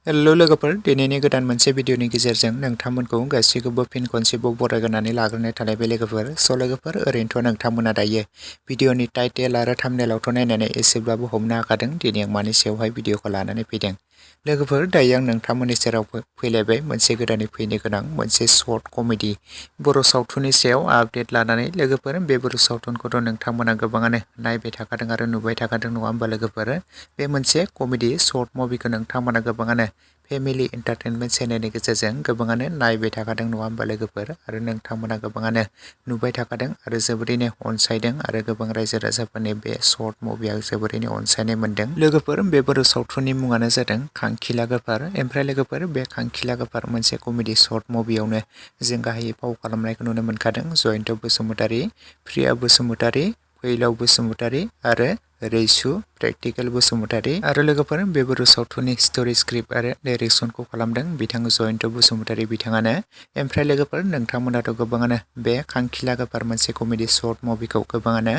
Hello लोगोफोर, दिनैनि गोदान मोनसे भिडिअनि गेजेरजों नोंथांमोनखौ गासैखौबो फिन खनसेबाव बरायग्रोनानै लाग्रोनाय थानाय बे लोगोफोर। लोगोफोर, ओरैनोथ' नोंथांमोना दायो भिडिअनि टाइटेल आरो थाम्बनेलावथ' नायनानै एसेब्लाबो हमनो हाखादों दिनै आं मानि सायावहाय भिडिअखौ लानानै फैदों। लोगोफोर, दायो आं नोंथांमोननि सेराव फैलायबाय मोनसे गोदानै फैनो गोनां मोनसे सर्ट कमेडि बर' सावथुननि सायाव आपडेट लानानै। लोगोफोर, बे बर' सावथुनखौथ' नोंथांमोना गोबाङानो नायबाय थाखादों आरो नुबाय थाखादों नङा होमबा लोगोफोर। बे मोनसे कमेडि सर्ट मुभिखौ नोंथांमोना गोबाङानो फेमिलि एन्टारटेनमेन्ट चेनेलनि गेजेरजों गोबाङानो नायबाय थाखादों नङा होमबा लोगोफोर, आरो नोंथांमोना गोबाङानो नुबाय थाखादों आरो जोबोरैनो अनसायदों आरो गोबां रायजो राजाफोरनि बे सर्ट मुभिया जोबोरैनो अनसायनाय मोन्दों। लोगोफोर, बे बर' सावथुननि मुङानो जादों खांखिला गोफार। ओमफ्राय लोगोफोर, बे खांखिला गोफार मोनसे कमेडि सर्ट मुभियावनो जों गाहायै फाव खालामनायखौ नुनो मोनखादों जयन्त बसुमतारी, प्रिया बसुमतारी, फैलाव बसुमतारी आरो रैसु प्रेक्टिकेल बसुमतारी। आरो लोगोफोर, बे बर' सावथुननि स्ट'रि स्क्रिप्ट आरो डाइरेक्सनखौ खालामदों बिथां जयन्त बसुमतारी बिथाङानो। ओमफ्राय लोगोफोर, नोंथांमोनाथ' गोबाङानो बे खांखिला गोफार मोनसे कमेडि सर्ट मुभिखौ गोबाङानो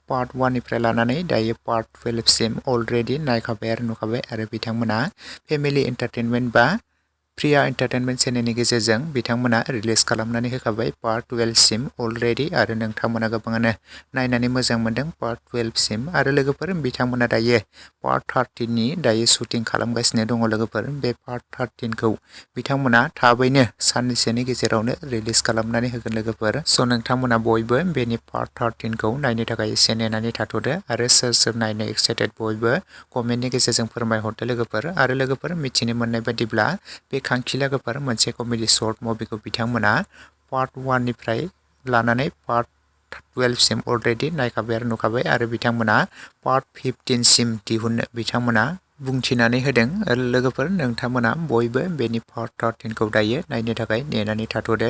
पार्ट 1 निफ्राय लानानै दायो पार्ट 12 सिम अलरेडि नायखाबाय आरो नुखाबाय, आरो बिथांमोना फेमिलि एन्टारटेनमेन्ट बा प्रिया एन्टारटेनमेन्ट चेनेलनि गेजेरजों बिथांमोना रिलिज खालामनानै होखाबाय पार्ट 12 सिम अलरेडि, आरो नोंथांमोना गोबाङानो नायनानै मोजां मोन्दों पार्ट 12 सिम। आरो लोगोफोर, बिथांमोना दायो पार्ट 13 नि दायो शुटिं खालामगासिनो दङ। लोगोफोर, बे पार्ट 13 खौ बिथांमोना थाबैनो साननैसोनि गेजेरावनो रिलिज खालामनानै होगोन लोगोफोर। नोंथांमोना बयबो बेनि पार्ट 13 खौ नायनो थाखाय एसे नेनानै थाथ'दो, आरो सोर सोर नायनो एक्साइटेड बयबो कमेन्टनि गेजेरजों फोरमायहरदो लोगोफोर। आरो लोगोफोर, मिथिनो मोननाय बायदिब्ला बे खांखिला गोफार मोनसे कमेडि सर्ट मुभिखौ बिथांमोना पार्ट 1 निफ्राय लानानै पार्ट 12 सिम अलरेडि नायखाबाय आरो नुखाबाय, आरो बिथांमोना पार्ट 15 सिम दिहुननो बिथांमोना बुंथिनानै होदों। लोगोफोर, नोंथांमोना बयबो बेनि पार्ट 13 खौ दायो नायनो थाखाय नेनानै थाथ'दो।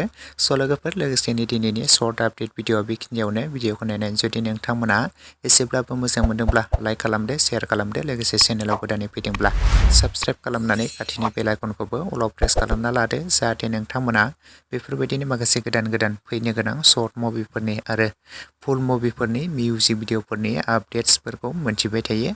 लोगोफोर, लोगोसेनो दिनैनि सर्ट आपडेट भिडिअआ बेखिनियावनो। भिडिअखौ नायनानै जुदि नोंथांमोना एसेब्लाबो मोजां मोनदोंब्ला लाइक खालामदो, शेयार खालामदो, लोगोसे चेनेलाव गोदानै फैदोंब्ला साबस्क्राइब खालामनानै खाथिनि बेल आइकनखौबो अलाव प्रेस खालामना लादो, जाहाथे नोंथांमोना बेफोरबायदिनो माखासे गोदान गोदान फैनो गोनां सर्ट मुभिफोरनि आरो फुल मुभिफोरनि मिउजिक भिडिअफोरनि आपडेट्सफोरखौ मोनथिबाय थायो।